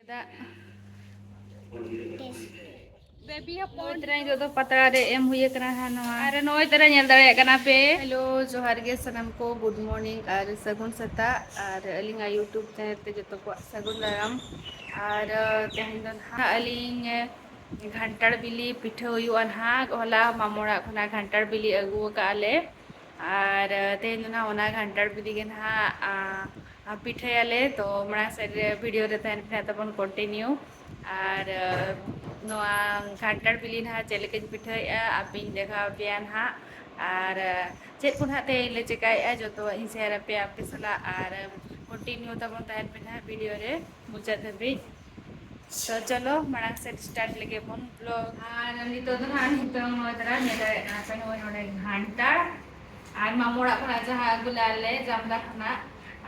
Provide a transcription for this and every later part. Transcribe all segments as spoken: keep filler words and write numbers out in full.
ᱫᱟᱜ᱾ ᱵᱮᱵᱤ ᱦᱚᱯᱚᱱ᱾ ᱱᱚᱜᱼᱚᱭ ᱛᱚᱨᱟ ᱱᱤᱛᱚᱜ ᱫᱚ ᱯᱟᱛᱲᱟ ᱨᱮ ᱮᱢ ᱦᱩᱭ ᱟᱠᱟᱱᱟ ᱦᱟᱸᱜ ᱱᱚᱣᱟ᱾ ᱟᱨ ᱱᱚᱜᱼᱚᱭ ᱛᱚᱨᱟ ᱧᱮᱞ ᱫᱟᱲᱮᱭᱟᱜ ᱠᱟᱱᱟ ᱯᱮ᱾ ᱦᱮᱞᱳ, ᱡᱚᱦᱟᱨ ᱜᱮ ᱥᱟᱱᱟᱢ ᱠᱚ, ᱜᱩᱰ ᱢᱚᱨᱱᱤᱝ ᱟᱨ ᱥᱟᱹᱜᱩᱱ ᱥᱮᱛᱟᱜ᱾ ᱟᱨ ᱟᱹᱞᱤᱧᱟᱜ YouTube ᱪᱮᱱᱮᱞ ᱛᱮ ᱡᱚᱛᱚ ᱠᱚᱣᱟᱜ ᱥᱟᱹᱜᱩᱱ ᱫᱟᱨᱟᱢ᱾ ᱟᱨ, ᱛᱮᱦᱮᱧ ᱫᱚ ᱱᱟᱦᱟᱜ ᱟᱹᱞᱤᱧ ᱜᱷᱟᱱᱴᱟᱲ ᱵᱤᱞᱤ ᱯᱤᱴᱷᱟᱹ ᱦᱩᱭᱩᱜᱼᱟ ᱱᱟᱦᱟᱜ᱾ ᱦᱚᱞᱟ ᱢᱟᱢᱚ ᱚᱲᱟᱜ ᱠᱷᱚᱱᱟᱜ ᱜᱷᱟᱱᱴᱟᱲ ᱵᱤᱞᱤ ᱟᱹᱜᱩ ᱟᱠᱟᱫᱼᱟ ᱞᱮ᱾ ᱟᱨ, ᱛᱮᱦᱮᱧ ᱫᱚ ᱱᱟᱦᱟᱜ ᱚᱱᱟ ᱜᱷᱟᱱᱴᱟᱲ ᱵᱤᱞᱤ ᱜᱮ ᱱᱟᱦᱟᱜ, ᱟ, ᱟ, ᱯᱤᱴᱷᱟᱹᱭᱟᱞᱮ᱾ ᱛᱚ ᱢᱟᱲᱟᱝ ᱥᱮᱫ ᱨᱮ ᱵᱷᱤᱰᱤᱭᱳ ᱨᱮ ᱛᱟᱦᱮᱱ ᱯᱮ ᱱᱟᱦᱟᱜ ᱛᱟᱵᱚᱱ ᱠᱚᱱᱴᱤᱱᱤᱭᱩ᱾ ᱟᱨ, ᱟ, ᱱᱚᱣᱟ ᱜᱷᱟᱱᱴᱟᱲ ᱵᱤᱞᱤ ᱱᱟᱦᱟᱜ ᱪᱮᱫ ᱞᱮᱠᱟᱧ ᱯᱤᱴᱷᱟᱹᱭᱮᱫᱼᱟ ᱟᱯᱮᱧ ᱫᱮᱠᱷᱟᱣ ᱟᱯᱮᱭᱟ ᱱᱟᱦᱟᱜ᱾ ᱟᱨ, ᱟ, ᱪᱮᱫ ᱠᱚ ᱱᱟᱦᱟᱜ ᱛᱮᱦᱮᱧ ᱞᱮ ᱪᱮᱠᱟᱭᱮᱫᱼᱟ ᱡᱚᱛᱚᱣᱟᱜ ᱤᱧ ᱥᱮᱭᱟᱨ ᱟᱯᱮᱭᱟ ᱟᱯᱮ ᱥᱟᱞᱟᱜ᱾ ᱟᱨ ᱠᱚᱱᱴᱤᱱᱤᱭᱩ ᱛᱟᱵᱚᱱ ᱛᱟᱦᱮᱱ ᱯᱮ ᱱᱟᱦᱟᱜ ᱵᱷᱤᱰᱤᱭᱳ ᱨᱮ ᱢᱩᱪᱟᱹᱫ ᱫᱷᱟᱹᱵᱤᱡ᱾ ᱛᱚ ᱪᱚᱞᱚ ᱢᱟᱲᱟᱝ ᱥᱮᱫ ᱥᱴᱟᱨᱴ ᱞᱮᱜᱮ ᱵᱚᱱ ᱵᱞᱚᱜ᱾ ᱟᱨ ᱱᱤᱛᱚᱜ ᱫᱚ ᱱᱟᱦᱟᱜ ᱱᱤᱛᱚᱝ ᱱᱚᱣᱟ ᱫᱟᱨᱟ ᱧᱮᱞ ᱫᱟᱲᱮᱭᱟᱜ ᱠᱟᱱᱟ ᱯᱮ, ᱱᱚᱜᱼᱚᱭ ᱱᱚᱰᱮ ᱜᱷᱟᱱᱴᱟᱲ ᱟᱨ ᱢᱟᱢᱚ ᱚᱲᱟᱜ ᱠᱷᱚᱱᱟᱜ ᱡᱟᱦᱟᱸ ᱟᱹᱜᱩ ᱞᱮᱫᱼᱟ ᱞᱮ ᱡᱟᱢᱫᱟ ᱠᱷᱚᱱᱟᱜ᱾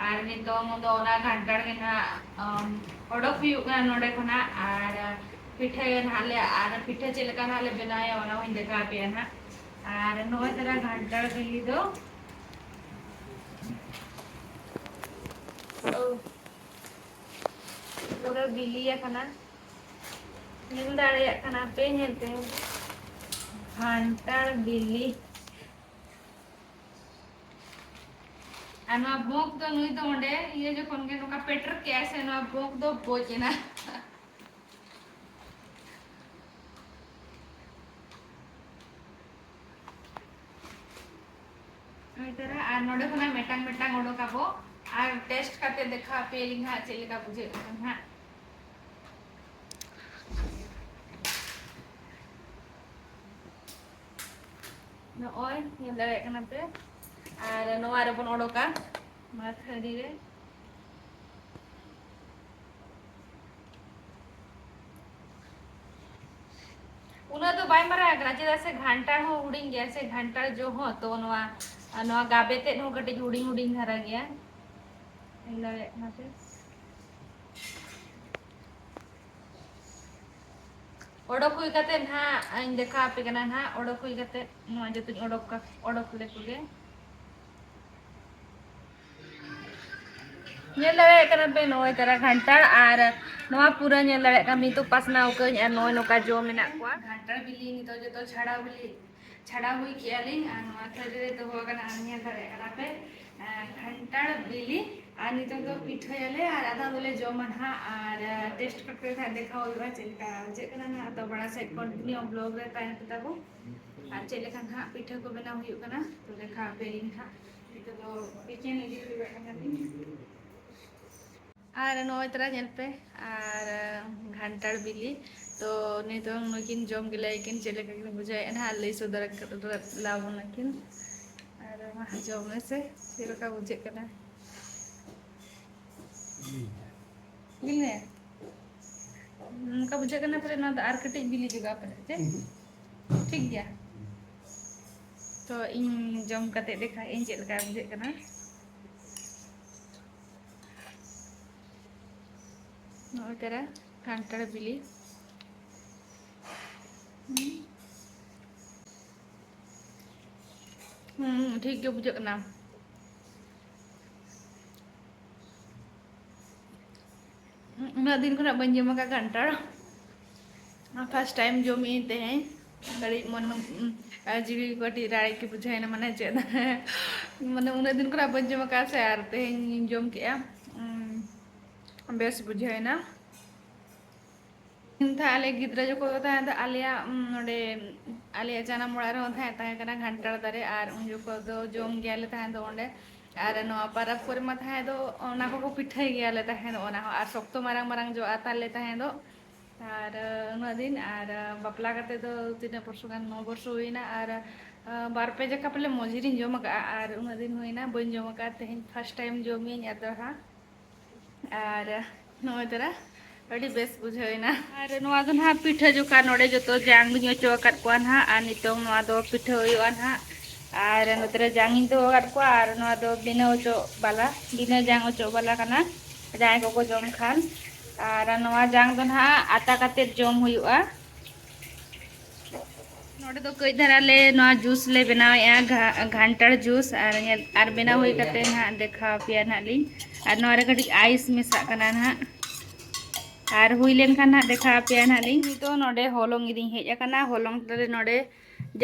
ᱟᱨ ᱱᱤᱛᱚᱝ ᱫᱚ ᱚᱱᱟ ᱜᱷᱟᱱᱴᱟᱲ ᱜᱮ ᱱᱟᱦᱟᱜ, ᱟᱢ, ᱚᱰᱚᱠ ᱦᱩᱭᱩᱜ ᱠᱟᱱᱟ ᱱᱚᱰᱮ ᱠᱷᱚᱱᱟᱜ᱾ ᱟᱨ ᱯᱤᱴᱷᱟᱹᱭᱟ ᱱᱟᱦᱟᱜ ᱞᱮ, ᱟᱨ ᱯᱤᱴᱷᱟᱹ ᱪᱮᱫ ᱞᱮᱠᱟ ᱱᱟᱦᱟᱜ ᱞᱮ ᱵᱮᱱᱟᱣᱟ ᱚᱱᱟ ᱦᱚᱸᱧ ᱫᱮᱠᱷᱟᱣ ᱟᱯᱮᱭᱟ ᱱᱟᱦᱟᱜ᱾ ᱟᱨ ᱱᱚᱜᱼᱚᱭ ᱛᱟᱨᱟ ᱜᱷᱟᱱᱴᱟᱲ ᱵᱤᱞᱤ ᱫᱚ ᱯᱩᱨᱟᱹ ᱵᱤᱞᱤ ᱟᱠᱟᱱᱟ, ᱧᱮᱞ ᱫᱟᱲᱮᱭᱟᱜ ᱠᱟᱱᱟ ᱯᱮ ᱧᱮᱞ ᱛᱮ, ᱜᱷᱟᱱᱴᱟᱲ ᱵᱤᱞᱤ᱾ ᱟᱨ ᱱᱚᱣᱟ ᱵᱚᱸᱠ ᱫᱚ ᱱᱩᱭ ᱫᱚ ᱚᱸᱰᱮ ᱤᱭᱟᱹ ᱡᱚᱠᱷᱚᱱ ᱜᱮ ᱱᱚᱝᱠᱟ ᱯᱮᱴᱮᱨ ᱠᱮᱜᱼᱟᱭ ᱥᱮ, ᱱᱚᱣᱟ ᱵᱚᱸᱠ ᱫᱚ ᱵᱚᱡ ᱮᱱᱟ᱾ ᱱᱚᱜᱼᱚᱭ ᱛᱟᱨᱟ, ᱟᱨ ᱱᱚᱰᱮ ᱠᱷᱚᱱᱟᱜ ᱢᱤᱫᱴᱟᱝ ᱢᱤᱫᱴᱟᱝ ᱚᱰᱚᱠ ᱟᱵᱚ ᱟᱨ ᱴᱮᱥᱴ ᱠᱟᱛᱮ ᱫᱮᱠᱷᱟᱣ ᱟᱯᱮᱭᱟᱞᱤᱧ ᱦᱟᱸᱜ ᱪᱮᱫ ᱞᱮᱠᱟ ᱵᱩᱡᱷᱟᱹᱜ ᱠᱟᱱᱟ ᱦᱟᱸᱜ᱾ ᱱᱚᱜᱼᱚᱭ ᱧᱮᱞ ᱫᱟᱲᱮᱭᱟᱜ ᱠᱟᱱᱟ ᱯᱮ, ᱟᱨ ᱱᱚᱣᱟ ᱨᱮᱵᱚᱱ ᱚᱰᱚᱠᱟ, ᱱᱚᱣᱟ ᱛᱷᱟᱹᱨᱤ ᱨᱮ᱾ ᱩᱱᱟᱹᱜ ᱫᱚ ᱵᱟᱭ ᱢᱟᱨᱟᱝ ᱟᱠᱟᱱᱟ, ᱪᱮᱫᱟᱜ ᱥᱮ ᱜᱷᱟᱱᱴᱟᱲ ᱦᱚᱸ ᱦᱩᱰᱤᱧ ᱜᱮᱭᱟ ᱥᱮ, ᱜᱷᱟᱱᱴᱟᱲ ᱡᱚ ᱦᱚᱸ᱾ ᱛᱚ ᱱᱚᱣᱟ, ᱱᱚᱣᱟ ᱜᱟᱵᱮ ᱛᱮᱫ ᱦᱚᱸ ᱠᱟᱹᱴᱤᱡ ᱦᱩᱰᱤᱧ ᱦᱩᱰᱤᱧ ᱫᱷᱟᱨᱟ ᱜᱮᱭᱟ, ᱧᱮᱞ ᱫᱟᱲᱮᱭᱟᱜ ᱠᱟᱱᱟ ᱯᱮ᱾ ᱚᱰᱚᱠ ᱦᱩᱭ ᱠᱟᱛᱮ ᱱᱟᱦᱟᱜ ᱤᱧ ᱫᱮᱠᱷᱟᱣ ᱟᱯᱮ ᱠᱟᱱᱟ ᱱᱟᱦᱟᱜ᱾ ᱚᱰᱚᱠ ᱦᱩᱭ ᱠᱟᱛᱮ ᱱᱚᱣᱟ ᱡᱚᱛᱚᱧ ᱚᱰᱚᱠ ᱠᱟ-, ᱚᱰᱚᱠ ᱞᱮᱠᱚ ᱜᱮ᱾ ᱧᱮᱞ ᱫᱟᱲᱮᱭᱟᱜ ᱠᱟᱱᱟ ᱯᱮ ᱱᱚᱜᱼᱚᱭ ᱛᱟᱨᱟ ᱠᱷᱟᱱᱴᱟᱲ, ᱟᱨ ᱱᱚᱣᱟ ᱯᱩᱨᱟᱹ ᱧᱮᱞ ᱫᱟᱲᱮᱭᱟᱜ ᱠᱟᱱᱟ ᱱᱤᱛᱚᱜ ᱯᱟᱥᱱᱟᱣ ᱠᱟᱹᱧ, ᱟᱨ ᱱᱚᱜᱼᱚᱭ ᱱᱚᱝᱠᱟ ᱡᱚ ᱢᱮᱱᱟᱜ ᱠᱚᱣᱟ᱾ ᱠᱷᱟᱱᱴᱟᱲ ᱵᱤᱞᱤ ᱱᱤᱛᱚᱜ ᱡᱚᱛᱚ ᱪᱷᱟᱲᱟᱣ ᱵᱤᱞᱤ ᱪᱷᱟᱲᱟᱣ ᱦᱩᱭ ᱠᱮᱜᱼᱟ ᱞᱤᱧ, ᱟᱨ ᱱᱚᱣᱟ ᱛᱷᱟᱹᱨᱤ ᱨᱮ ᱫᱚᱦᱚ ᱟᱠᱟᱱᱟ, ᱟᱨ ᱧᱮᱞ ᱫᱟᱲᱮᱭᱟᱜ ᱠᱟᱱᱟ ᱯᱮ, ᱟᱨ ᱠᱷᱟᱱᱴᱟᱲ ᱵᱤᱞᱤ᱾ ᱟᱨ ᱱᱤᱛᱚᱜ ᱫᱚ ᱯᱤᱴᱷᱟᱹᱭᱟᱞᱮ ᱟᱨ ᱟᱫᱷᱟ ᱫᱚᱞᱮ ᱡᱚᱢᱟ ᱱᱟᱦᱟᱜ, ᱟᱨ ᱴᱮᱥᱴ ᱠᱟᱛᱮ ᱱᱟᱦᱟᱜ ᱫᱮᱠᱷᱟᱣ ᱦᱩᱭᱩᱜᱼᱟ ᱪᱮᱫ ᱞᱮᱠᱟ ᱵᱩᱡᱷᱟᱹᱜ ᱠᱟᱱᱟ ᱱᱟᱦᱟᱜ᱾ ᱛᱚ ᱵᱟᱲᱟ ᱥᱮᱫ ᱠᱚᱱᱴᱤᱱᱤᱭᱩ ᱵᱞᱚᱜ ᱨᱮ ᱛᱟᱦᱮᱱ ᱯᱮ ᱛᱟᱵᱚ, ᱟᱨ ᱪᱮᱫ ᱞᱮᱠᱟ ᱱᱟᱦᱟᱜ ᱯᱤᱴᱷᱟᱹ ᱠᱚ ᱵᱮᱱᱟᱣ ᱦᱩᱭᱩᱜ ᱠᱟᱱᱟ ᱛᱚ ᱫᱮᱠᱷᱟᱣ ᱟᱯᱮ ᱞᱤᱧ ᱱᱟᱦᱟᱜ᱾ ᱱᱤᱛᱚᱜ ᱫᱚ ᱠᱤᱪᱮᱱ ᱤᱫᱤ ᱦᱩᱭᱩᱜ ᱠᱟᱱᱟ ᱞᱤᱧ᱾ ᱟᱨ ᱱᱚᱜᱼᱚᱭ ᱛᱚᱨᱟ ᱧᱮᱞ ᱯᱮ, ᱟᱨ ᱜᱷᱟᱱᱴᱟᱲ ᱵᱤᱞᱤ᱾ ᱛᱚ ᱱᱤᱛᱚᱝ ᱱᱩᱠᱤᱱ ᱡᱚᱢ ᱜᱮᱞᱟᱭ ᱠᱤᱱ, ᱪᱮᱫ ᱞᱮᱠᱟ ᱠᱤᱱ ᱵᱩᱡᱷᱟᱹᱣᱮᱫᱼᱟ ᱱᱟᱦᱟᱜ ᱞᱟᱹᱭ ᱥᱚᱫᱚᱨ ᱞᱟᱵᱚᱱ ᱟᱹᱠᱤᱱ᱾ ᱟᱨ ᱢᱟ ᱡᱚᱢ ᱢᱮᱥᱮ, ᱪᱮᱫ ᱞᱮᱠᱟ ᱵᱩᱡᱷᱟᱹᱜ ᱠᱟᱱᱟ? ᱵᱤᱞᱤ ᱢᱮ᱾ ᱱᱚᱝᱠᱟ ᱵᱩᱡᱷᱟᱹᱜ ᱠᱟᱱᱟ ᱯᱟᱞᱮ ᱱᱚᱣᱟ ᱫᱚ ᱟᱨ ᱠᱟᱹᱴᱤᱡ ᱵᱤᱞᱤ ᱡᱚᱜᱟᱣ ᱯᱮ, ᱪᱮᱫ? ᱴᱷᱤᱠ ᱜᱮᱭᱟ᱾ ᱛᱚ ᱤᱧ ᱡᱚᱢ ᱠᱟᱛᱮ ᱫᱮᱠᱷᱟᱣ ᱤᱧ ᱪᱮᱫ ᱞᱮᱠᱟ ᱵᱩᱡᱷᱟᱹᱜ ᱠᱟᱱᱟ᱾ ᱱᱚᱜᱼᱚᱭ ᱛᱟᱨᱟ ᱠᱟᱱᱴᱷᱟᱲ ᱵᱤᱞᱤ᱾ ᱦᱩᱸ᱾ ᱦᱩᱸ, ᱴᱷᱤᱠ ᱜᱮ ᱵᱩᱡᱷᱟᱹᱜ ᱠᱟᱱᱟ᱾ ᱩᱱᱟᱹᱜ ᱫᱤᱱ ᱠᱷᱚᱱᱟᱜ ᱵᱟᱹᱧ ᱡᱚᱢ ᱟᱠᱟᱫ ᱠᱟᱱᱴᱷᱟᱲ᱾ ᱯᱷᱟᱥᱴ ᱴᱟᱭᱤᱢ ᱡᱚᱢᱮᱫᱟᱹᱧ ᱛᱮᱦᱮᱧ᱾ ᱠᱟᱹᱴᱤᱡ ᱢᱚᱱ, ᱩᱸ, ᱟᱨ ᱡᱤᱣᱤ ᱠᱚ ᱠᱟᱹᱴᱤᱡ ᱨᱟᱲᱮᱡ ᱜᱮ ᱵᱩᱡᱷᱟᱹᱣᱮᱱᱟ, ᱢᱟᱱᱮ ᱪᱮᱫ? ᱢᱟᱱᱮ ᱩᱱᱟᱹᱜ ᱫᱤᱱ ᱠᱷᱚᱱᱟᱜ ᱵᱟᱹᱧ ᱡᱚᱢ ᱟᱠᱟᱫᱼᱟ ᱥᱮ, ᱟᱨ ᱛᱮᱦᱮᱧ ᱡᱚᱢ ᱠᱮᱫᱼᱟ᱾ ᱩᱸ, ᱵᱮᱥ ᱵᱩᱡᱷᱟᱹᱣᱮᱱᱟ᱾ ᱤᱧ ᱛᱟᱦᱮᱸ ᱟᱞᱮ ᱜᱤᱫᱽᱨᱟᱹ ᱡᱚᱠᱷᱚᱱ ᱫᱚ ᱛᱟᱦᱮᱸ ᱫᱚ ᱟᱞᱮᱭᱟᱜ, ᱩᱸ, ᱱᱚᱰᱮ ᱟᱞᱮᱭᱟᱜ ᱡᱟᱱᱟᱢ ᱚᱲᱟᱜ ᱨᱮᱦᱚᱸ ᱛᱟᱦᱮᱸ, ᱛᱟᱦᱮᱸ ᱠᱟᱱᱟ ᱠᱟᱱᱴᱷᱟᱲ ᱫᱟᱨᱮ, ᱟᱨ ᱩᱱ ᱡᱚᱠᱷᱚᱱ ᱫᱚ ᱡᱚᱢ ᱜᱮᱭᱟᱞᱮ ᱛᱟᱦᱮᱸ ᱫᱚ ᱚᱸᱰᱮ᱾ ᱟᱨ ᱱᱚᱣᱟ ᱯᱟᱨᱟᱵᱽ ᱠᱚᱨᱮ ᱢᱟ ᱛᱟᱦᱮᱸ ᱫᱚ ᱚᱱᱟ ᱠᱚᱠᱚ ᱯᱤᱴᱷᱟᱹᱭ ᱜᱮᱭᱟᱞᱮ ᱛᱟᱦᱮᱸ ᱫᱚ, ᱚᱱᱟ ᱦᱚᱸ, ᱟᱨ ᱥᱚᱠᱛᱚ ᱢᱟᱨᱟᱝ ᱢᱟᱨᱟᱝ ᱡᱚᱜᱼᱟ ᱛᱟᱞᱮ ᱛᱟᱦᱮᱸ ᱫᱚ᱾ ᱟᱨ ᱩᱱᱟᱹᱜ ᱫᱤᱱ, ᱟᱨ ᱵᱟᱯᱞᱟ ᱠᱟᱛᱮ ᱫᱚ ᱛᱤᱱᱟᱹᱜ ᱵᱚᱨᱥᱚ ᱜᱟᱱ, ᱱᱚ ᱵᱚᱨᱥᱚ ᱦᱩᱭᱱᱟ, ᱟᱨ ᱵᱟᱨ ᱯᱮ ᱡᱟᱠᱟ ᱯᱟᱞᱮ ᱢᱚᱡᱽ ᱨᱤᱧ ᱡᱚᱢ ᱟᱠᱟᱫᱼᱟ, ᱟᱨ ᱩᱱᱟᱹᱜ ᱫᱤᱱ ᱦᱩᱭᱱᱟ ᱵᱟᱹᱧ ᱡᱚᱢ ᱟᱠᱟᱫᱼᱟ᱾ ᱛᱮᱦᱮᱧ ᱯᱷᱟᱥᱴ ᱴᱟᱭᱤᱢ ᱡᱚᱢᱤᱧ ᱟᱫᱚ ᱦᱟᱸᱜ᱾ ᱟᱨ ᱱᱚᱜᱼᱚᱭ ᱛᱚᱨᱟ ᱟᱹᱰᱤ ᱵᱮᱥ ᱵᱩᱡᱷᱟᱹᱣ ᱮᱱᱟ᱾ ᱟᱨ ᱱᱚᱣᱟ ᱫᱚ ᱱᱟᱦᱟᱜ ᱯᱤᱴᱷᱟᱹ ᱡᱚᱠᱷᱟ ᱱᱚᱰᱮ ᱡᱚᱛᱚ ᱡᱟᱝ ᱫᱩᱧ ᱚᱪᱚ ᱟᱠᱟᱫ ᱠᱚᱣᱟ ᱱᱟᱦᱟᱜ, ᱟᱨ ᱱᱤᱛᱚᱝ ᱱᱚᱣᱟ ᱫᱚ ᱯᱤᱴᱷᱟᱹ ᱦᱩᱭᱩᱜᱼᱟ ᱱᱟᱦᱟᱜ᱾ ᱟᱨ ᱱᱚᱛᱮ ᱨᱮ ᱡᱟᱝ ᱤᱧ ᱫᱚᱦᱚ ᱟᱠᱟᱫ ᱠᱚᱣᱟ, ᱟᱨ ᱱᱚᱣᱟ ᱫᱚ ᱵᱤᱱᱟᱹ ᱚᱪᱚᱜ ᱵᱟᱞᱟ, ᱵᱤᱱᱟᱹ ᱡᱟᱝ ᱚᱪᱚᱜ ᱵᱟᱞᱟ ᱠᱟᱱᱟ, ᱡᱟᱦᱟᱸᱭ ᱠᱚᱠᱚ ᱡᱚᱢ ᱠᱷᱟᱱ᱾ ᱟᱨ ᱱᱚᱣᱟ ᱡᱟᱝ ᱫᱚ ᱱᱟᱦᱟᱜ ᱟᱛᱟ ᱠᱟᱛᱮᱫ ᱡᱚᱢ ᱦᱩᱭᱩᱜᱼᱟ᱾ ᱱᱚᱰᱮ ᱫᱚ ᱠᱟᱹᱡ ᱫᱷᱟᱨᱟ ᱞᱮ ᱱᱚᱣᱟ ᱡᱩᱥ ᱞᱮ ᱵᱮᱱᱟᱣᱮᱫᱼᱟ, ᱜᱷᱟ- ᱜᱷᱟᱱᱴᱟᱲ ᱡᱩᱥ᱾ ᱟᱨ ᱧᱮᱞ, ᱟᱨ ᱵᱮᱱᱟᱣ ᱦᱩᱭ ᱠᱟᱛᱮ ᱱᱟᱦᱟᱜ ᱫᱮᱠᱷᱟᱣ ᱟᱯᱮᱭᱟ ᱱᱟᱦᱟᱜ ᱞᱤᱧ᱾ ᱟᱨ ᱱᱚᱣᱟ ᱨᱮ ᱠᱟᱹᱴᱤᱡ ᱟᱭᱤᱥ ᱢᱮᱥᱟᱜ ᱠᱟᱱᱟ ᱱᱟᱦᱟᱜ᱾ ᱟᱨ ᱦᱩᱭ ᱞᱮᱱᱠᱷᱟᱱ ᱱᱟᱦᱟᱜ ᱫᱮᱠᱷᱟᱣ ᱟᱯᱮᱭᱟ ᱱᱟᱦᱟᱜ ᱞᱤᱧ᱾ ᱱᱤᱛᱚᱜ ᱱᱚᱰᱮ ᱦᱚᱞᱚᱝ ᱤᱫᱤᱧ ᱦᱮᱡ ᱟᱠᱟᱱᱟ᱾ ᱦᱚᱞᱚᱝ ᱛᱟᱞᱮ ᱱᱚᱰᱮ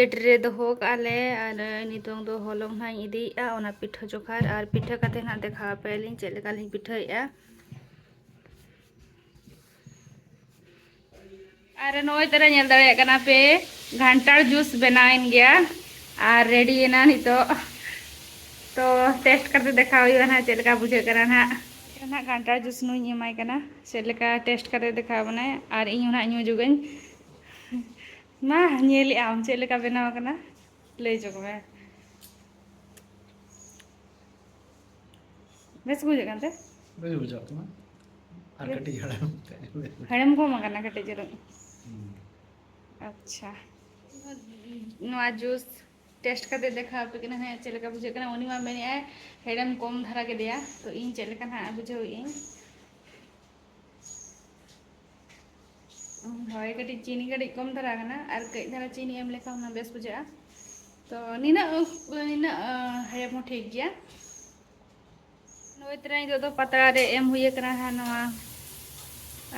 ᱡᱟᱹᱴᱤ ᱨᱮ ᱫᱚᱦᱚ ᱠᱟᱜᱼᱟ ᱞᱮ᱾ ᱟᱨ ᱱᱤᱛᱚᱝ ᱫᱚ ᱦᱚᱞᱚᱝ ᱱᱟᱦᱟᱜ ᱤᱧ ᱤᱫᱤᱭᱮᱫᱼᱟ ᱚᱱᱟ ᱯᱤᱴᱷᱟᱹ ᱡᱚᱠᱷᱟ ᱨᱮ᱾ ᱟᱨ ᱯᱤᱴᱷᱟᱹ ᱠᱟᱛᱮ ᱱᱟᱦᱟᱜ ᱫᱮᱠᱷᱟᱣ ᱟᱯᱮᱭᱟᱞᱤᱧ ᱪᱮᱫ ᱞᱮᱠᱟᱞᱤᱧ ᱯᱤᱴᱷᱟᱹᱭᱮᱫᱼᱟ᱾ ᱟᱨ ᱱᱚᱜᱼᱚᱭ ᱛᱚᱨᱟ ᱧᱮᱞ ᱫᱟᱲᱮᱭᱟᱜ ᱠᱟᱱᱟ ᱯᱮ, ᱜᱷᱟᱱᱴᱟᱲ ᱡᱩᱥ ᱵᱮᱱᱟᱣᱮᱱ ᱜᱮᱭᱟ ᱟᱨ ᱨᱮᱰᱤᱭᱮᱱᱟ ᱱᱤᱛᱚᱜ᱾ ᱛᱚ ᱴᱮᱥᱴ ᱠᱟᱛᱮ ᱫᱮᱠᱷᱟᱣ ᱦᱩᱭᱩᱜᱼᱟ ᱱᱟᱦᱟᱜ ᱪᱮᱫ ᱞᱮᱠᱟ ᱵᱩᱡᱷᱟᱹᱜ ᱠᱟᱱᱟ ᱱᱟᱦᱟᱜ᱾ ᱱᱟᱦᱟᱜ ᱜᱷᱟᱱᱴᱟᱲ ᱡᱩᱥ ᱱᱩᱭ ᱮᱢᱟᱭ ᱠᱟᱱᱟ, ᱪᱮᱫ ᱞᱮᱠᱟ ᱴᱮᱥᱴ ᱠᱟᱛᱮ ᱫᱮᱠᱷᱟᱣ ᱵᱚᱱᱟᱭ᱾ ᱟᱨ ᱤᱧ ᱦᱚᱸ ᱱᱟᱦᱟᱜ ᱧᱩ ᱡᱩᱜᱟᱹᱧ᱾ ᱢᱟ ᱧᱮᱞᱮᱜ ᱟᱢ ᱪᱮᱫ ᱞᱮᱠᱟ ᱵᱮᱱᱟᱣ ᱠᱟᱱᱟ, ᱞᱟᱹᱭ ᱡᱚᱝ ᱢᱮ᱾ ᱵᱮᱥ ᱵᱩᱡᱷᱟᱹᱜ ᱠᱟᱱ ᱛᱮ? ᱵᱮᱥ ᱵᱩᱡᱷᱟᱹᱜ ᱠᱟᱱᱟ᱾ ᱟᱨ ᱵᱮᱥ᱾ ᱠᱟᱹᱴᱤᱡ ᱦᱮᱲᱮᱢ ᱠᱷᱟᱡ ᱵᱮᱥ ᱵᱩᱡᱷᱟᱹᱜ ᱦᱮᱲᱮᱢ ᱠᱚᱢ ᱟᱠᱟᱱᱟ ᱠᱟᱹᱴᱤᱡ ᱪᱩᱞᱩᱝ᱾ ᱦᱩᱸ᱾ ᱟᱪᱪᱷᱟ, ᱱᱚᱣᱟ ᱡᱩᱥ ᱴᱮᱥᱴ ᱠᱟᱛᱮ ᱫᱮᱠᱷᱟᱣ ᱟᱯᱮ ᱠᱟᱱᱟ ᱦᱮᱸ ᱪᱮᱫ ᱞᱮᱠᱟ ᱵᱩᱡᱷᱟᱹᱜ ᱠᱟᱱᱟ᱾ ᱩᱱᱤ ᱢᱟ ᱢᱮᱱᱮᱫᱼᱟᱭ ᱦᱮᱲᱮᱢ ᱠᱚᱢ ᱫᱷᱟᱨᱟ ᱠᱮᱫᱮᱭᱟ, ᱛᱚ ᱤᱧ ᱪᱮᱫ ᱞᱮᱠᱟ ᱱᱟᱦᱟᱜ ᱵᱩᱡᱷᱟᱹᱣᱮᱫ ᱟᱹᱧ᱾ ᱦᱳᱭ, ᱠᱟᱹᱴᱤᱡ ᱪᱤᱱᱤ ᱠᱟᱹᱴᱤᱡ ᱠᱚᱢ ᱫᱷᱟᱨᱟ ᱠᱟᱱᱟ, ᱟᱨ ᱠᱟᱹᱡ ᱫᱷᱟᱨᱟ ᱪᱤᱱᱤ ᱮᱢ ᱞᱮᱠᱷᱟᱱ ᱦᱩᱱᱟᱹᱝ ᱵᱮᱥ ᱵᱩᱡᱷᱟᱹᱜᱼᱟ᱾ ᱛᱚ ᱱᱤᱱᱟᱹᱜ, ᱱᱤᱱᱟᱹᱜ ᱦᱮᱲᱮᱢ ᱦᱚᱸ ᱴᱷᱤᱠ ᱜᱮᱭᱟ᱾ ᱱᱚᱜᱼᱚᱭ ᱛᱚᱨᱟ ᱱᱤᱛᱚᱜ ᱫᱚ ᱯᱟᱛᱲᱟ ᱨᱮ ᱮᱢ ᱦᱩᱭ ᱟᱠᱟᱱᱟ ᱦᱟᱸᱜ ᱱᱚᱣᱟ᱾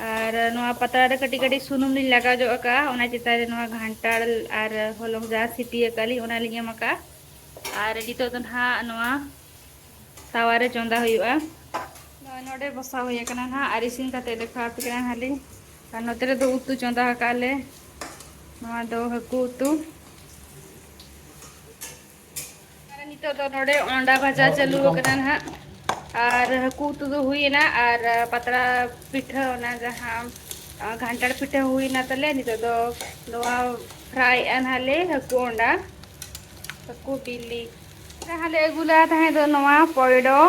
ᱟᱨ ᱱᱚᱣᱟ ᱯᱟᱛᱲᱟ ᱨᱮ ᱠᱟᱹᱴᱤᱡ ᱠᱟᱹᱴᱤᱡ ᱥᱩᱱᱩᱢ ᱞᱤᱧ ᱞᱟᱜᱟᱣ ᱧᱚᱜ ᱟᱠᱟᱫᱼᱟ, ᱚᱱᱟ ᱪᱮᱛᱟᱱ ᱨᱮ ᱱᱚᱣᱟ ᱜᱷᱟᱱᱴᱟᱲ ᱟᱨ ᱦᱚᱞᱚᱝ ᱡᱟᱦᱟᱸ ᱥᱤᱯᱤ ᱟᱠᱟᱫ ᱞᱤᱧ, ᱚᱱᱟ ᱞᱤᱧ ᱮᱢ ᱟᱠᱟᱫᱼᱟ᱾ ᱟᱨ ᱱᱤᱛᱚᱜ ᱫᱚ ᱱᱟᱦᱟᱜ ᱱᱚᱣᱟ ᱛᱟᱣᱟ ᱨᱮ ᱪᱚᱸᱫᱟ ᱦᱩᱭᱩᱜᱼᱟ᱾ ᱱᱚᱜᱼᱚᱭ ᱱᱚᱰᱮ ᱵᱚᱥᱟᱣ ᱦᱩᱭ ᱟᱠᱟᱱᱟ ᱱᱟᱦᱟᱜ, ᱟᱨ ᱤᱥᱤᱱ ᱠᱟᱛᱮ ᱫᱮᱠᱷᱟᱣ ᱟᱯᱮ ᱠᱟᱱᱟ ᱱᱟᱦᱟᱜ ᱞᱤᱧ᱾ ᱟᱨ ᱱᱚᱛᱮ ᱨᱮᱫᱚ ᱩᱛᱩ ᱪᱚᱸᱫᱟ ᱟᱠᱟᱫ ᱞᱮ, ᱱᱚᱣᱟ ᱫᱚ ᱦᱟᱹᱠᱩ ᱩᱛᱩ᱾ ᱟᱨ ᱱᱤᱛᱚᱜ ᱫᱚ ᱱᱚᱰᱮ ᱚᱸᱰᱟ ᱵᱷᱟᱡᱟ ᱪᱟᱹᱞᱩ ᱟᱠᱟᱱᱟ ᱱᱟᱦᱟᱜ᱾ ᱟᱨ ᱦᱟᱹᱠᱩ ᱩᱛᱩ ᱫᱚ ᱦᱩᱭᱮᱱᱟ, ᱟᱨ ᱯᱟᱛᱲᱟ ᱯᱤᱴᱷᱟᱹ, ᱚᱱᱟ ᱡᱟᱦᱟᱸ, ᱟ, ᱜᱷᱟᱱᱴᱟᱲ ᱯᱤᱴᱷᱟᱹ ᱦᱩᱭᱮᱱᱟ ᱛᱟᱞᱮ᱾ ᱱᱤᱛᱚᱜ ᱫᱚ ᱱᱚᱣᱟ ᱯᱷᱨᱟᱭᱮᱜᱼᱟ ᱱᱟᱦᱟᱜ ᱞᱮ ᱦᱟᱹᱠᱩ ᱚᱸᱰᱟ, ᱦᱟᱹᱠᱩ ᱵᱤᱞᱤ᱾ ᱡᱟᱦᱟᱸ ᱞᱮ ᱟᱹᱜᱩ ᱞᱮᱫᱟ ᱛᱟᱦᱮᱸ ᱫᱚ ᱱᱚᱣᱟ ᱯᱚᱭᱰᱚ,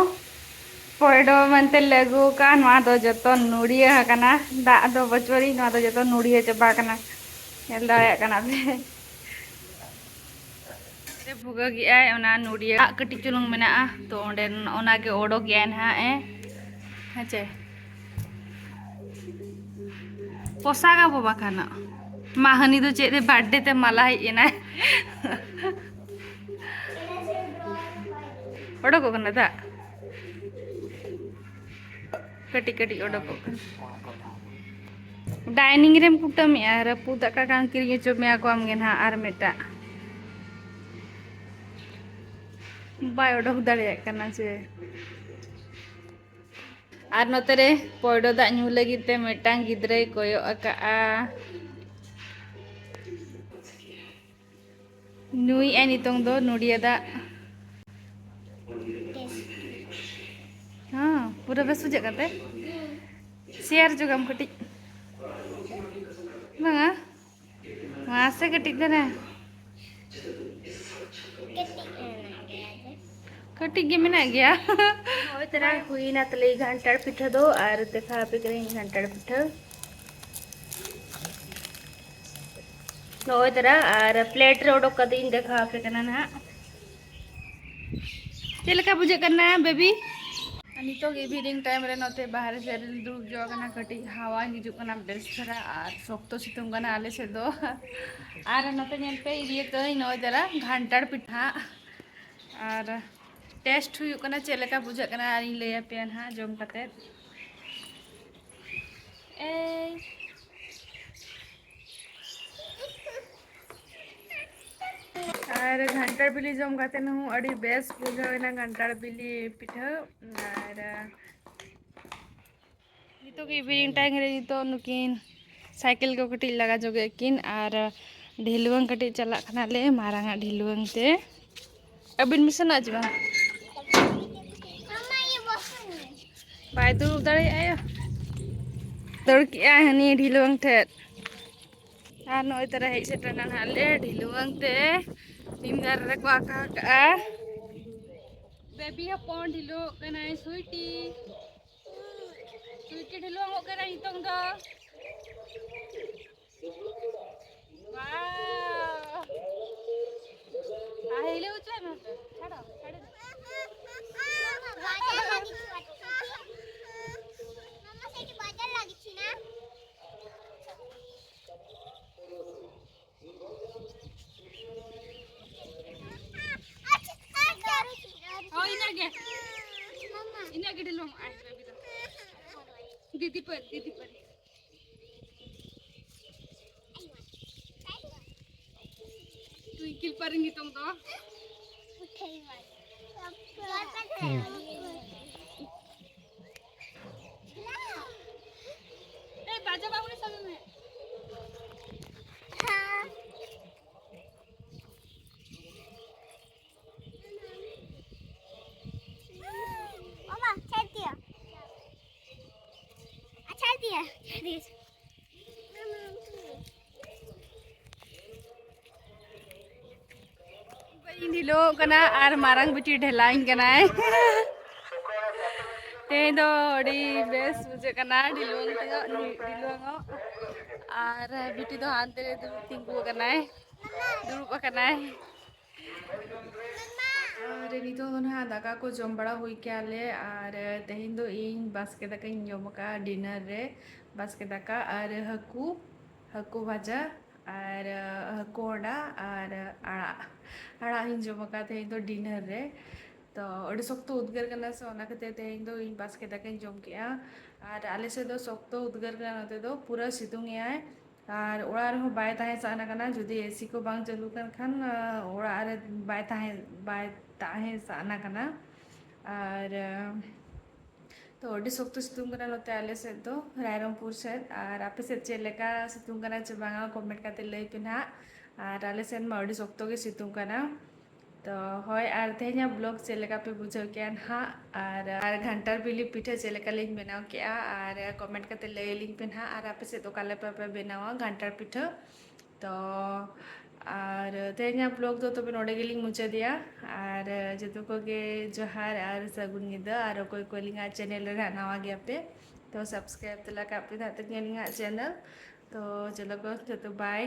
ᱯᱚᱭᱰᱚ ᱢᱮᱱᱛᱮ ᱞᱮ ᱟᱹᱜᱩ ᱟᱠᱟᱫᱼᱟ᱾ ᱱᱚᱣᱟ ᱫᱚ ᱡᱚᱛᱚ ᱱᱩᱲᱤᱭᱟᱹ ᱟᱠᱟᱱᱟ, ᱫᱟᱜ ᱫᱚ ᱵᱟᱹᱪᱩᱜ ᱟᱹᱱᱤᱡ, ᱱᱚᱣᱟ ᱫᱚ ᱡᱚᱛᱚ ᱱᱩᱲᱤᱭᱟᱹ ᱪᱟᱵᱟ ᱟᱠᱟᱱᱟ᱾ ᱧᱮᱞ ᱫᱟᱲᱮᱭᱟᱜ ᱠᱟᱱᱟ ᱯᱮ᱾ ᱨᱮ ᱵᱷᱩᱜᱟᱹᱜ ᱮᱜᱼᱟᱭ, ᱚᱱᱟ ᱱᱚᱰᱤᱭᱟ ᱫᱟᱜ ᱠᱟᱹᱴᱤᱡ ᱪᱩᱞᱩᱝ ᱢᱮᱱᱟᱜᱼᱟ, ᱛᱚ ᱚᱸᱰᱮ ᱚᱱᱟᱜᱮ ᱚᱰᱚᱠ ᱮᱜᱼᱟᱭ ᱱᱟᱦᱟᱜ ᱮ, ᱦᱮᱸ ᱪᱮ? ᱯᱚᱥᱟᱜᱟᱵᱚ ᱵᱟᱠᱷᱟᱱ᱾ ᱢᱟ, ᱦᱟᱹᱱᱤ ᱫᱚ ᱪᱮᱫ ᱨᱮ ᱵᱟᱨᱛᱷᱰᱮ ᱛᱮ ᱢᱟᱞᱟ ᱦᱮᱡ ᱮᱱᱟᱭ᱾ ᱚᱰᱚᱠᱚᱜ ᱠᱟᱱᱟ ᱫᱟᱜ᱾ ᱠᱟᱹᱴᱤᱡ ᱠᱟᱹᱴᱤᱡ ᱚᱰᱚᱠᱚᱜ ᱠᱟᱱᱟ᱾ ᱰᱟᱭᱱᱤᱝ ᱨᱮᱢ ᱠᱩᱴᱟᱹᱢᱮᱜᱼᱟ, ᱨᱟᱹᱯᱩᱫ ᱫᱟᱠᱟ ᱠᱟᱱ ᱠᱤᱨᱤᱧ ᱦᱚᱪᱚ ᱢᱮᱭᱟ ᱠᱚ ᱟᱢ ᱜᱮ ᱱᱟᱦᱟᱜ ᱟᱨ ᱢᱤᱫᱴᱟᱜ᱾ ᱵᱟᱭ ᱚᱰᱚᱠ ᱫᱟᱲᱮᱭᱟᱜ ᱠᱟᱱᱟ ᱪᱮ᱾ ᱟᱨ ᱱᱚᱛᱮ ᱨᱮ ᱯᱚᱭᱰᱚ ᱫᱟᱜ ᱧᱩ ᱞᱟᱹᱜᱤᱫ ᱛᱮ ᱢᱤᱫᱴᱟᱝ ᱜᱤᱫᱽᱨᱟᱹᱭ ᱠᱚᱭᱚᱜ ᱟᱠᱟᱜᱼᱟ᱾ ᱧᱩᱭᱮᱜᱼᱟᱭ ᱱᱤᱛᱚᱝ ᱫᱚ ᱱᱚᱰᱤᱭᱟ ᱫᱟᱜ᱾ ᱦᱮᱸ, ᱯᱩᱨᱟᱹ ᱵᱮᱥ ᱵᱩᱡᱷᱟᱹᱜ ᱠᱟᱱ ᱛᱮ? ᱥᱮᱭᱟᱨ ᱦᱚᱪᱚ ᱠᱟᱢ ᱠᱟᱹᱴᱤᱡ᱾ ᱵᱟᱝᱟ? ᱢᱟᱥᱮ ᱠᱟᱹᱴᱤᱡ ᱫᱷᱟᱨᱟ᱾ ᱠᱟᱹᱴᱤᱡ ᱜᱮ ᱢᱮᱱᱟᱜ ᱜᱮᱭᱟ᱾ ᱱᱚᱜᱼᱚᱭ ᱛᱟᱨᱟ ᱦᱩᱭᱱᱟ ᱛᱟᱞᱮ ᱜᱷᱟᱱᱴᱟᱲ ᱯᱤᱴᱷᱟᱹ ᱫᱚ, ᱟᱨ ᱫᱮᱠᱷᱟᱣ ᱟᱯᱮ ᱠᱟᱹᱱᱟᱹᱧ ᱜᱷᱟᱱᱴᱟᱲ ᱯᱤᱴᱷᱟᱹ᱾ ᱱᱚᱜᱼᱚᱭ ᱛᱟᱨᱟ, ᱟᱨ ᱯᱞᱮᱴ ᱨᱮ ᱚᱰᱚᱠ ᱠᱟᱛᱮ ᱤᱧ ᱫᱮᱠᱷᱟᱣ ᱟᱯᱮ ᱠᱟᱱᱟ ᱱᱟᱦᱟᱜ᱾ ᱪᱮᱫ ᱞᱮᱠᱟ ᱵᱩᱡᱷᱟᱹᱜ ᱠᱟᱱᱟ, ᱵᱮᱵᱤ? ᱱᱤᱛᱚᱜ ᱤᱵᱷᱤᱱᱤᱝ ᱴᱟᱭᱤᱢ ᱨᱮ ᱱᱚᱛᱮ ᱵᱟᱦᱨᱮ ᱥᱮᱫ ᱨᱮᱧ ᱫᱩᱲᱩᱵ ᱡᱚ ᱟᱠᱟᱱᱟ, ᱠᱟᱹᱴᱤᱡ ᱦᱟᱣᱟ ᱦᱤᱡᱩᱜ ᱠᱟᱱᱟ ᱵᱮᱥ ᱫᱷᱟᱨᱟ, ᱟᱨ ᱥᱚᱠᱛᱚ ᱥᱤᱛᱩᱝ ᱠᱟᱱᱟ ᱟᱞᱮ ᱥᱮᱫ ᱫᱚ᱾ ᱟᱨ ᱱᱚᱛᱮ ᱧᱮᱞ ᱯᱮ, ᱤᱭᱟᱹ ᱠᱟᱹᱧ ᱱᱚᱜᱼᱚᱭ ᱡᱟᱨᱟ ᱜᱷᱟᱱᱴᱟᱲ ᱯᱤᱴᱷᱟᱹ, ᱟᱨ ᱴᱮᱥᱴ ᱦᱩᱭᱩᱜ ᱠᱟᱱᱟ ᱪᱮᱫ ᱞᱮᱠᱟ ᱵᱩᱡᱷᱟᱹᱜ ᱠᱟᱱᱟ, ᱟᱨᱤᱧ ᱞᱟᱹᱭ ᱟᱯᱮᱭᱟ ᱱᱟᱦᱟᱜ ᱡᱚᱢ ᱠᱟᱛᱮᱫ᱾ ᱮᱭ᱾ ᱟᱨ ᱜᱷᱟᱱᱴᱟᱲ ᱵᱤᱞᱤ ᱡᱚᱢ ᱠᱟᱛᱮ ᱦᱚᱸ ᱟᱹᱰᱤ ᱵᱮᱥ ᱵᱩᱡᱷᱟᱹᱣ ᱮᱱᱟ ᱜᱷᱟᱱᱴᱟᱲ ᱵᱤᱞᱤ ᱯᱤᱴᱷᱟᱹ᱾ ᱟᱨ ᱱᱤᱛᱚᱜ ᱜᱮ ᱤᱵᱷᱤᱱᱤᱝ ᱴᱟᱭᱤᱢ ᱨᱮ ᱱᱤᱛᱚᱜ ᱱᱩᱠᱤᱱ ᱥᱟᱭᱠᱮᱞ ᱠᱚ ᱠᱟᱹᱴᱤᱡ ᱞᱟᱜᱟ ᱡᱚᱜᱮᱫ ᱠᱤᱱ, ᱟᱨ ᱰᱷᱤᱞᱣᱟᱹᱝ ᱠᱟᱹᱴᱤᱡ ᱪᱟᱞᱟᱜ ᱠᱟᱱᱟᱞᱮ ᱢᱟᱨᱟᱝ ᱟᱜ ᱰᱷᱤᱞᱣᱟᱹᱝ ᱛᱮ᱾ ᱟᱹᱵᱤᱱ ᱢᱤᱥᱚᱱᱟ ᱪᱮ ᱵᱟᱝ? ᱵᱟᱭ ᱫᱩᱲᱩᱵ ᱫᱟᱲᱮᱭᱟᱜᱼᱟ ᱭᱟ᱾ ᱫᱟᱹᱲ ᱠᱮᱜᱼᱟᱭ ᱦᱟᱹᱱᱤ ᱰᱷᱤᱞᱣᱟᱹᱝ ᱴᱷᱮᱱ᱾ ᱟᱨ ᱱᱚᱜᱼᱚᱭ ᱛᱟᱨᱟ ᱦᱮᱡ ᱥᱮᱴᱮᱨ ᱮᱱᱟ ᱱᱟᱦᱟᱜ ᱞᱮ ᱰᱷᱤᱞᱣᱟᱹᱝ ᱛᱮ᱾ ᱱᱤᱢ ᱫᱟᱨᱮ ᱨᱮᱠᱚ ᱟᱠᱟ ᱠᱟᱜᱼᱟ᱾ ᱵᱮᱵᱤ ᱦᱚᱯᱚᱱ ᱰᱷᱤᱞᱣᱟᱹᱜ ᱠᱟᱱᱟᱭ, ᱥᱩᱭᱴᱤ᱾ ᱥᱩᱭᱴᱤ ᱰᱷᱤᱞᱣᱟᱹᱝᱚᱜ ᱠᱟᱱᱟᱭ ᱱᱤᱛᱚᱝ ᱫᱚ᱾ ᱣᱟᱣ! ᱟᱨ ᱦᱤᱞᱟᱹᱣ ᱦᱚᱪᱚᱭ ᱢᱮ᱾ ᱪᱷᱟᱲᱚ, ᱪᱷᱟᱲᱚ᱾ ᱢᱟᱢᱟ, ᱥᱮᱴᱤ ᱵᱟᱡᱟᱨ ᱞᱟᱹᱜᱤᱫ ᱪᱷᱤᱱᱟ᱾ ᱤᱱᱟᱹᱜ ᱜᱮ ᱰᱷᱮᱨ ᱵᱟᱝ, ᱟᱭ ᱵᱟᱹᱵᱤ ᱫᱚ᱾ ᱫᱤᱫᱤ ᱯᱟᱹᱨ, ᱫᱤᱫᱤ ᱯᱟᱹᱨ᱾ ᱴᱩᱭᱠᱤᱞ ᱯᱟᱹᱨᱤ ᱧᱩᱛᱩᱢ ᱫᱚ᱾ ᱮ, ᱵᱟᱡᱟ ᱵᱟᱵᱩ ᱥᱟᱵ ᱢᱮ᱾ ᱢᱟᱢᱟ, ᱪᱷᱟᱲ ᱫᱤᱭᱟ᱾ ᱟᱪᱪᱷᱟ, ᱫᱤᱭᱟ, ᱫᱤᱭᱟ᱾ ᱤᱧ ᱰᱷᱤᱞᱟᱹᱣᱚᱜ ᱠᱟᱱᱟ ᱟᱨ ᱢᱟᱨᱟᱝ ᱵᱤᱴᱤ ᱰᱷᱮᱞᱟᱣᱤᱧ ᱠᱟᱱᱟᱭ᱾ ᱛᱮᱦᱮᱧ ᱫᱚ ᱟᱹᱰᱤ ᱵᱮᱥ ᱵᱩᱡᱷᱟᱹᱜ ᱠᱟᱱᱟ ᱰᱷᱤᱞᱟᱹᱣᱚᱜ ᱛᱮ, ᱰᱷᱤᱞᱟᱹᱣᱚᱜ᱾ ᱟᱨ ᱵᱤᱴᱤ ᱫᱚ ᱦᱟᱱᱛᱮ ᱨᱮ ᱫᱩᱲᱩᱵ ᱛᱤᱸᱜᱩ ᱟᱠᱟᱱᱟᱭ, ᱫᱩᱲᱩᱵ ᱟᱠᱟᱱᱟᱭ᱾ ᱟᱨ ᱱᱤᱛᱚᱜ ᱫᱚ ᱱᱟᱦᱟᱜ ᱫᱟᱠᱟ ᱠᱚ ᱡᱚᱢ ᱵᱟᱲᱟ ᱦᱩᱭ ᱠᱮᱜᱼᱟ ᱞᱮ, ᱟᱨ ᱛᱮᱦᱮᱧ ᱫᱚ ᱤᱧ ᱵᱟᱥᱠᱮ ᱫᱟᱠᱟᱧ ᱡᱚᱢ ᱟᱠᱟᱫᱼᱟ ᱰᱤᱱᱟᱨ ᱨᱮ᱾ ᱵᱟᱥᱠᱮ ᱫᱟᱠᱟ ᱟᱨ ᱦᱟᱹᱠᱩ, ᱦᱟᱹᱠᱩ ᱵᱷᱟᱡᱟ ᱟᱨ ᱦᱟᱹᱠᱩ ᱚᱸᱰᱟ ᱟᱨ ᱟᱲᱟᱜ, ᱟᱲᱟᱜ ᱤᱧ ᱡᱚᱢ ᱟᱠᱟᱫᱼᱟ ᱛᱮᱦᱮᱧ ᱫᱚ ᱰᱤᱱᱟᱨ ᱨᱮ᱾ ᱛᱚ ᱟᱹᱰᱤ ᱥᱚᱠᱛᱚ ᱩᱫᱽᱜᱟᱹᱨ ᱠᱟᱱᱟ, ᱥᱮ ᱚᱱᱟ ᱠᱷᱟᱹᱛᱤᱨ ᱛᱮᱦᱮᱧ ᱫᱚ ᱤᱧ ᱵᱟᱥᱠᱮ ᱫᱟᱠᱟᱧ ᱡᱚᱢ ᱠᱮᱜᱼᱟ᱾ ᱟᱨ ᱟᱞᱮ ᱥᱮᱫ ᱫᱚ ᱥᱚᱠᱛᱚ ᱩᱫᱽᱜᱟᱹᱨ ᱠᱟᱱᱟ, ᱱᱚᱛᱮ ᱫᱚ ᱯᱩᱨᱟᱹ ᱥᱤᱛᱩᱝ ᱮᱜᱼᱟᱭ᱾ ᱟᱨ ᱚᱲᱟᱜ ᱨᱮᱦᱚᱸ ᱵᱟᱭ ᱛᱟᱦᱮᱸ ᱥᱟᱱᱟ ᱠᱟᱱᱟ, ᱡᱩᱫᱤ ᱮᱥᱤ ᱠᱚ ᱵᱟᱝ ᱪᱟᱹᱞᱩ ᱠᱟᱱ ᱠᱷᱟᱱ, ᱟᱸ, ᱚᱲᱟᱜ ᱨᱮ ᱵᱟᱭ ᱛᱟᱦᱮᱸ, ᱵᱟᱭ ᱛᱟᱦᱮᱸ ᱥᱟᱱᱟ ᱠᱟᱱᱟ᱾ ᱟᱨ, ᱟᱸ, ᱛᱚ ᱟᱹᱰᱤ ᱥᱚᱠᱛᱚ ᱥᱤᱛᱩᱝ ᱠᱟᱱᱟ ᱱᱚᱛᱮ ᱟᱞᱮ ᱥᱮᱫ ᱫᱚ, ᱨᱟᱭᱨᱚᱝᱯᱩᱨ ᱥᱮᱫ᱾ ᱟᱨ ᱟᱯᱮ ᱥᱮᱫ ᱪᱮᱫ ᱞᱮᱠᱟ ᱥᱤᱛᱩᱝ ᱠᱟᱱᱟ ᱪᱮ ᱵᱟᱝᱟ, ᱠᱚᱢᱮᱱᱴ ᱠᱟᱛᱮ ᱞᱟᱹᱭ ᱯᱮ ᱱᱟᱦᱟᱜ᱾ ᱟᱨ ᱟᱞᱮ ᱥᱮᱫ ᱢᱟ ᱟᱹᱰᱤ ᱥᱚᱠᱛᱚ ᱜᱮ ᱥᱤᱛᱩᱝ ᱠᱟᱱᱟ᱾ ᱛᱚ ᱦᱳᱭ, ᱟᱨ ᱛᱮᱦᱮᱧᱟᱜ ᱵᱞᱚᱜ ᱪᱮᱫ ᱞᱮᱠᱟ ᱯᱮ ᱵᱩᱡᱷᱟᱹᱣ ᱠᱮᱜᱼᱟ ᱱᱟᱦᱟᱜ, ᱟᱨ, ᱟᱨ ᱜᱷᱟᱱᱴᱟᱨ ᱵᱤᱞᱤ ᱯᱤᱴᱷᱟᱹ ᱪᱮᱫ ᱞᱮᱠᱟ ᱞᱤᱧ ᱵᱮᱱᱟᱣ ᱠᱮᱜᱼᱟ, ᱟᱨ ᱠᱚᱢᱮᱱᱴ ᱠᱟᱛᱮ ᱞᱟᱹᱭ ᱟᱹᱞᱤᱧ ᱯᱮ ᱱᱟᱦᱟᱜ, ᱟᱨ ᱟᱯᱮ ᱥᱮᱫ ᱚᱠᱟ ᱞᱮᱠᱟ ᱯᱮ ᱵᱮᱱᱟᱣᱟ ᱜᱷᱟᱱᱴᱟᱨ ᱯᱤᱴᱷᱟᱹ᱾ ᱛᱚ ᱟᱨ ᱛᱮᱦᱮᱧᱟᱜ ᱵᱞᱚᱜ ᱫᱚ ᱛᱚᱵᱮ ᱱᱚᱰᱮ ᱜᱮᱞᱤᱧ ᱢᱩᱪᱟᱹᱫᱮᱜᱼᱟ᱾ ᱟᱨ ᱡᱚᱛᱚ ᱠᱚᱜᱮ ᱡᱚᱦᱟᱨ ᱟᱨ ᱥᱟᱹᱜᱩᱱ ᱧᱤᱫᱟᱹ᱾ ᱟᱨ ᱚᱠᱚᱭ ᱠᱚ ᱟᱹᱞᱤᱧᱟᱜ ᱪᱮᱱᱮᱞ ᱨᱮ ᱱᱟᱦᱟᱜ ᱱᱟᱣᱟ ᱜᱮᱭᱟᱯᱮ, ᱛᱚ ᱥᱟᱵᱥᱠᱨᱟᱭᱤᱵ ᱛᱟᱞᱟ ᱠᱟᱜ ᱯᱮ ᱱᱟᱦᱟᱜ ᱛᱟᱹᱞᱤᱧᱟ ᱟᱹᱞᱤᱧᱟᱜ ᱪᱮᱱᱮᱞ᱾ ᱛᱚ ᱪᱚᱞᱚ ᱠᱚ ᱡᱚᱛᱚ ᱵᱟᱭ᱾